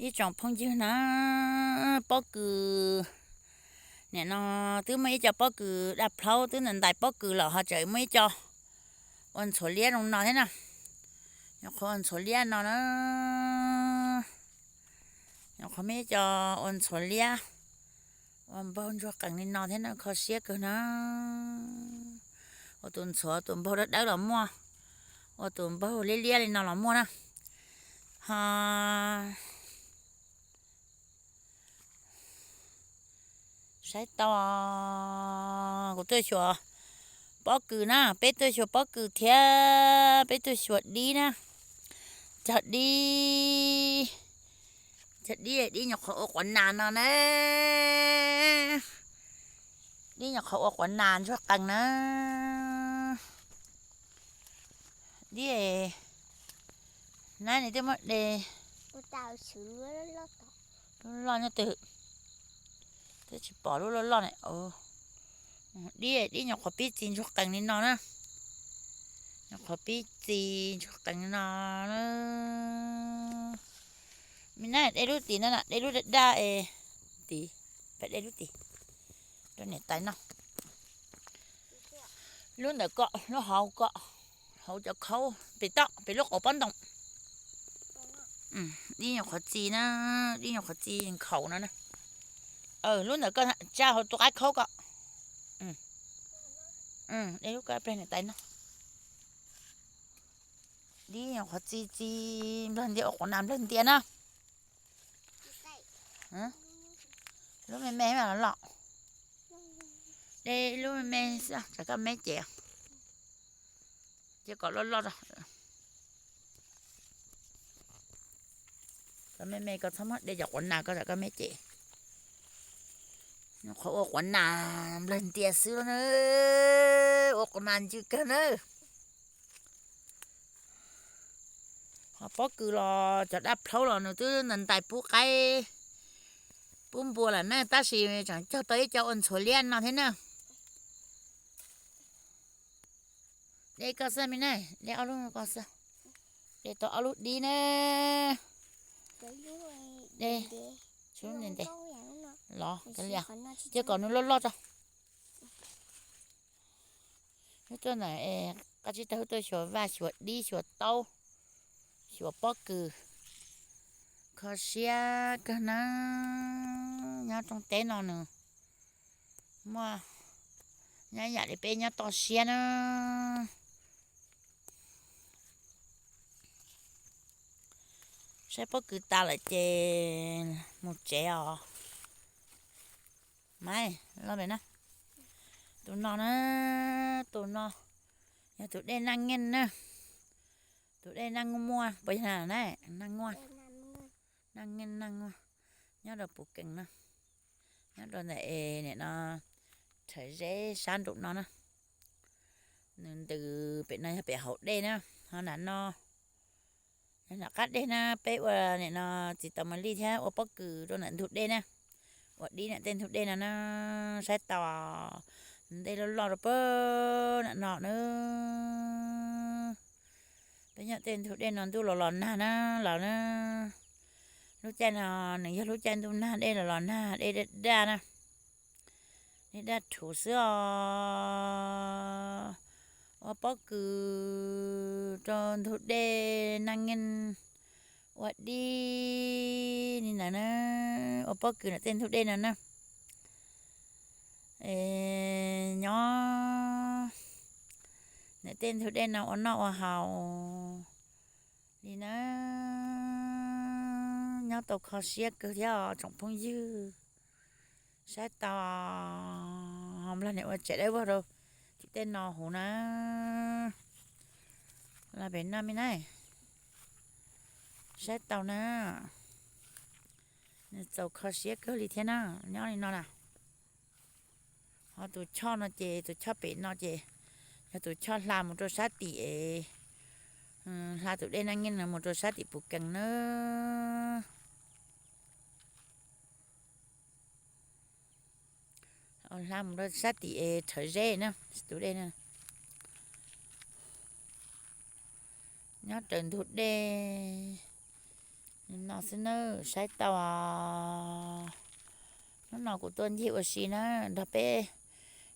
Ib tsoom phooj ywg na, pob kws, nim no twb muaj ib co pob kws daj plhaub twb ntais pob kws lawm ho tseem muaj ib co ua ntxhuav liab zoo no thiab na. Nyuam qhuav ua ntxhuav liab no na. Nyuam qhuav muaj ib co ua ntxhuav liab, ua npaug ntsuag qees li no thiab na, kho siab kawg na. Ua tus ntxhuav tus npaug dawb dawb los muaj, ua tus npaug liab liab li no los muaj na. Ho saib tau, kuv tuaj xyuas pob kws na, peb tuaj xyuas pob kws thiab peb tuaj xyuas dib na. Cog dib, cog dib, dib nyuam qhuav ua quav nas no na. Dib nyuam qhuav ua quav nas ntsuag qees na. Dib, nab ne twb muab de loj nyob twg, twb tsis pom lub loj loj ne. Dib, dib nyuam qhuav pib txi ntsuag qees li no na. Nyuam qhuav pib txi ntsuag qees li no na. Me na, de lub tim no na, de lub daj daj es tim, peb de lub tim rau niam tais noj. Lub ntawm ko, lub hauv ko, hauv cov khaub pem toj, pem lub qauv pob ntoos. Dib nyuam qhuav txi na, dib nyuam qhuav txi nkhaus no na. Lub ntawm ko, tsa hauv tus qaib khaub ko. De lub ko pleg niam tais noj. Dib nyuam qhuav txi txi nplawg ntias, ua quav nas nplawg ntias na. Lub me me los loj. De lub me me xwb, tsam koj me cem. Cia kom loj loj rau. Kom me me ko txhob muab de cov quav nas ko tsam koj me cem. Nyuam qhuav ua quav nas nplawg ntias xwb na, ua quav nas ntsws kawg na. Ho pob kws los cov daj plhaub los nws twb ntais pub qaib pub npua lawm na, tab sis tseem cog tau ib co ua ntxhuav liab no thiab na. De koj xwb me na, de ob lub ko xwb. De tau ob lub dib na. De, ntev ntev los, cia kom nws loj loj tso. Wb tuaj ntawm, qab tsib taug wb tuaj xyuas vaj xyuas dib xyuas taub, xyuas pob kws. Kho siab kawg na, nyob rooj teb no nws muaj, nyob yam li peb nyob toj siab na. Saib pob kws tas lawm ces mus tsev os. Maiv, los pem na. Tus no na, tus no yog tus dej Naj Ngeej na. Tus dej Naj Muaj, puas yog na? Naj Muaj, Naj Ngeej, Naj Muaj, nyob rau Puv Kees na. Nyob rau ntawm es nim no Rhawv Zeb sab nraum no na. Nws ntws pem no yog pem hauv dej na, ho nram no yog nram qab dej na. Peb ua nim no txiv taus ma lij thiab ua pob kws rau ntawm ntug dej na, ua dib ntawm tej ntug dej no na. Saib tau, dej loj loj rau pem nram no na. Peb nyob tej ntug dej no ntuj los los nag na, los na. Lub caij no nws yog lub caij ntuj nag, dej los los nag, dej daj daj na. Dej daj rhuv xwb os. Ua pob kws rau ntug dej Naj Ngeej, ua dib li ntawd na, ua pob kws ntawm tej ntug dej no na. Nyob ntawm tej ntug dej no ua noj ua haus li na. Nyob tau kho siab kawg thiab os tsoom phooj ywg. Saib tau, ho nplog niam ua tsev dawb vog rau tim tej no huv na. Los pem no me na, saib tau na, nws txaus kho siab kawg li thiab na, nyob li no na. Ho tus choj no ces tus choj pem no ces yog tus choj hla mus rau sab tim es, hla tus dej Naj Ngeej no mus rau sab tim Puv Kees na. Hla mus rau sab tim es Rhawv Zeb na, tus dej na. Nyob raws ntug dej, No xwb na, saib tau os. Hnub no kuv tuaj ncig ua si na, nrog peb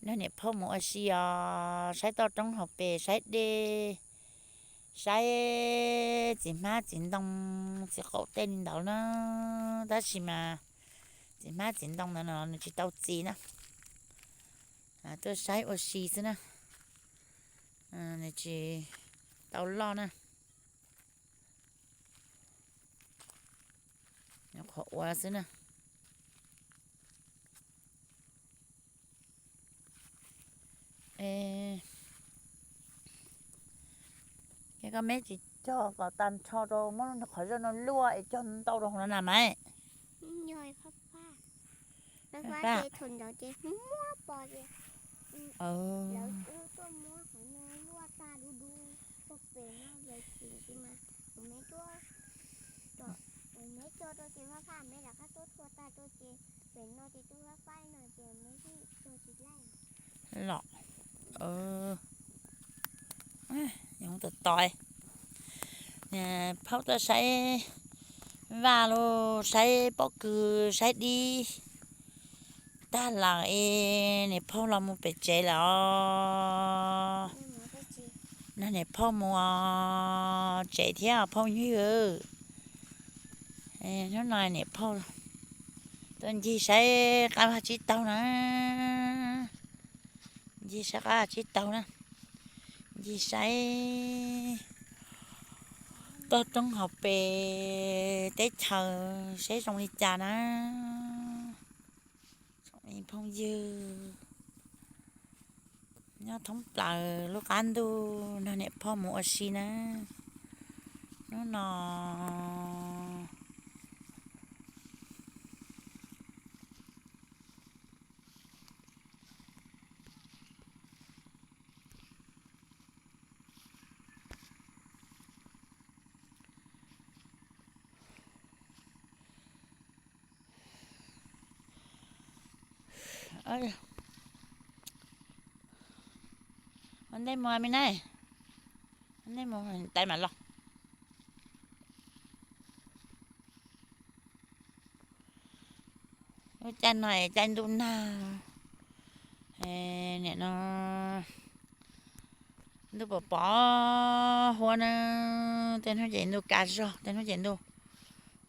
nrog niam phauj mus ua si os, saib toj roob hauv pes, saib dej, saib txiv hmab txiv ntoo, txiv qaum tej li ntawd na. Tab sis mas txiv hmab txiv ntoo ntawd no nws tsis tau txiv na. Tuaj saib ua si xwb na, nws tsis tau loj na. Qhuav ua xwb na. Koj meb tsis cog kom tag nrho rau, muab qhov zoj no luaj es cog ntau rau hauv no na mas. Los, tos tos, phauj tuaj saib vaj los saib pob kws saib dib tag lawm es niam phauj los mus pem tsev lawm os. Nrog niam phauj mus tsev thiab phauj ywg. Hnub no niam phauj tuaj ncig saib qab vaj tsib taug na. Ncig saib qab vaj tsib taug na. Ncig saib toj roob hauv pes teb chaws saib zoo li cas na. Phooj ywg nyob thoob plaws lub qab ntuj nrog niam phauj mus ua si na. Hnub no Ua ntej mus me na, ua ntej mus tais mam los. Lub caij no es caij ntuj nag, nim no ntuj pos pos huab na, tej hnub ces ntuj kaj zog, tej hnub ces ntuj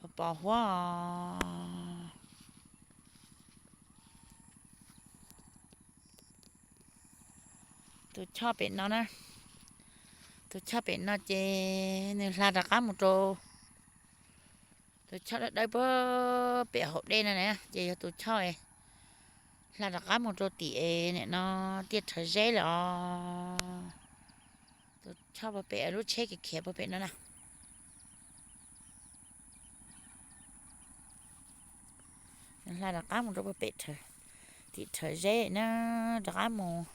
pos pos huab os. Tus choj pem no na, tus choj pem no ces nws hla rov qab mus rau, tus choj dawb dawb puag pem hauv dej no na ces yog tus choj hla rov qab mus rau tim es nim no tiaj rhawv zeb lawm os. Tus choj puag pem lub tsheb khiav khiav puag pem no na. Hla rov qab mus rau puag pem, tim rhawv zeb na, rov qab mus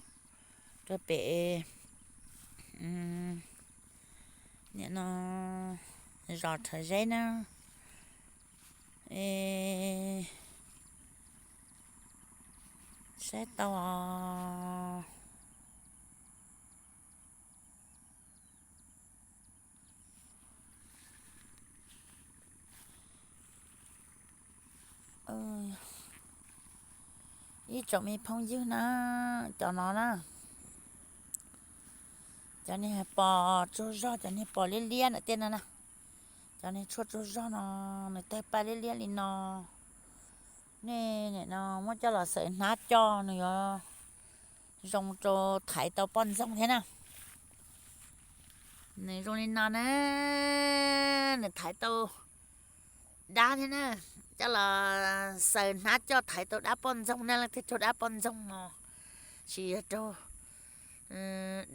rau pem nim no zos rhawv zeb na. Saib tau os. Ib tsoom me phooj ywg na, cov no na, cov niag pos tsaug zog, cov niag pos liab liab ntawm tej no na, cov niag tshuaj tsaug zog no, nws tawg paj liab liab li no, nej nim no muab coj los xaws hnab coj nws yuav zoo rau thaiv tau poj ntxoog thiab na. Nws zoo li no na, nws thaiv tau dab thiab na, coj los xaws hnab coj thaiv tau dab poj ntxoog na, leej twg raug dab poj ntxoog no, tsis yog raug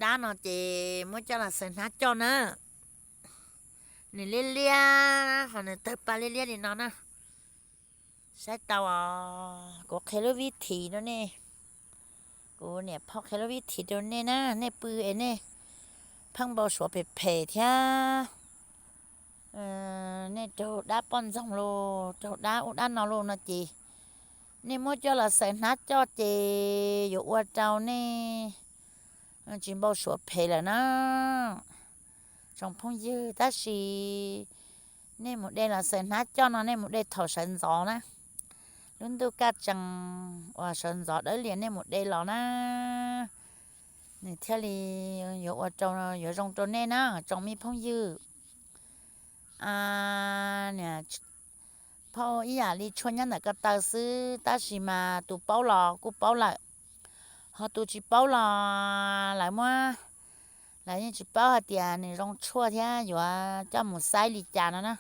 dab no ces muab coj los xaws hnab coj na. Nws liab liab ho nws tawg paj liab liab li no na. Saib tau os, kuv qhia lub vib thim rau nej, kuv niam phauj qhia lub vib thim rau nej na, nej pw es nej pheej npau suav phem phem thiab, nej raug dab poj ntxoog los raug dab ub dab no los no ces nej muab coj los xaws hnab coj ces yuav ua rau nej tsis npau suav phem lawm na, tsoom phooj ywg. Tab sis Nej mus de los xaws hnab coj no nej mus de thaum sawv ntxov na. Lub ntuj kaj tsees uas sawv ntxov dawb lias nej mus de los na, nws thiaj li yuav ua rau, yuav zoo rau nej na tsoom me phooj ywg. Phauj ib yam li tshuaj nyob ntawm ko taw xwb tab sis mas tus paub los kuj paub lawm, ho tus tsis paub los lawv muab, lawv yeej tsis paub hais tias nws zoo tshuaj thiab yuav coj mus xaib li cas no na.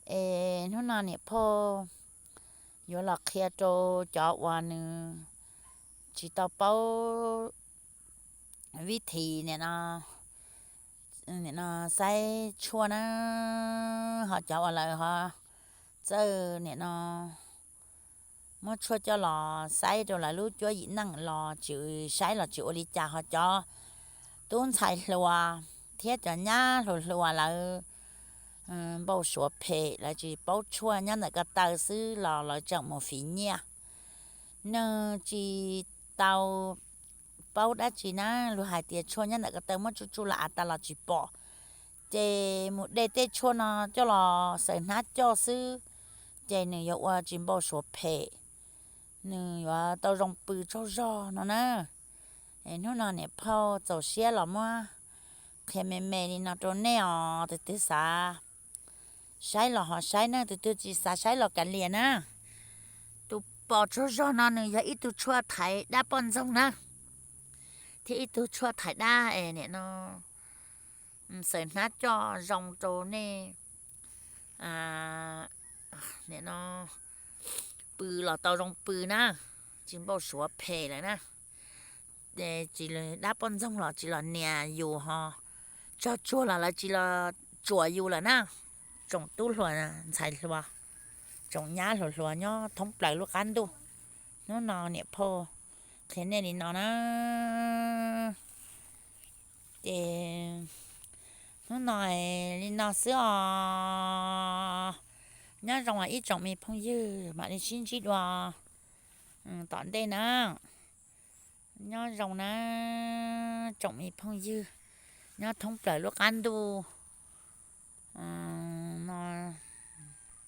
Es hnub no niam phauj yuav los qhia rau cov uas nws tsis tau paub vib thim nim no xaib tshuaj na, ho cov uas lawv ho txawj nim no muab tshuaj coj los xaib rau lawv lub cuab yim neej los tsis saib los tsis ua li cas, ho cov tub ntxhais hluas thiab cov nyab hluas hluas lawv npau suav phem, lawv tsis paub tshuaj nyob ntawm ko taw xwb los lawv tseem mus fiv nyiaj. Nws tsis tau paub dab tsi na, luag hais tias tshuaj nyob ntawm ko taw muab tsuj tsuj los av tas los tsis pom, ces mus de tej tshuaj no coj los xaws hnab coj xwb, ces nws yuav ua tsis npau suav phem, nws yuav tau zoo pw tsaug zog no na. Es hnub no niam phauj txaus siab los muab qhia me me li no rau nej os, tus twg xav saib los ho saib na, tus twg tsis xav saib los kav liam na. Tus pos tsaug zog no nws yog ib tug tshuaj thaiv dab poj ntxoog na, thiab ib tug tshuaj thaiv dab es nim no xaws hnab coj zoo rau nej nim no pw los tau zoo pw na, tsis npau suav phem lawm na. Tsis dab poj ntxoog los tsis los nias yus ho, tsog tsuag los lawv tsis los tsuam yus lawm na. Tsoom tub hluas ntxhais hluas, tsoom nyab hluas hluas nyob thoob plaws lub qab ntuj, hnub no niam phauj qhia nej li no na. Ces hnub no li no xwb os. Nyob zoo ib tsoom me phooj ywg, mam li sib ntsib dua tom ntej na. Nyob zoo na tsoom me phooj ywg nyob thoob plaws lub qab ntuj.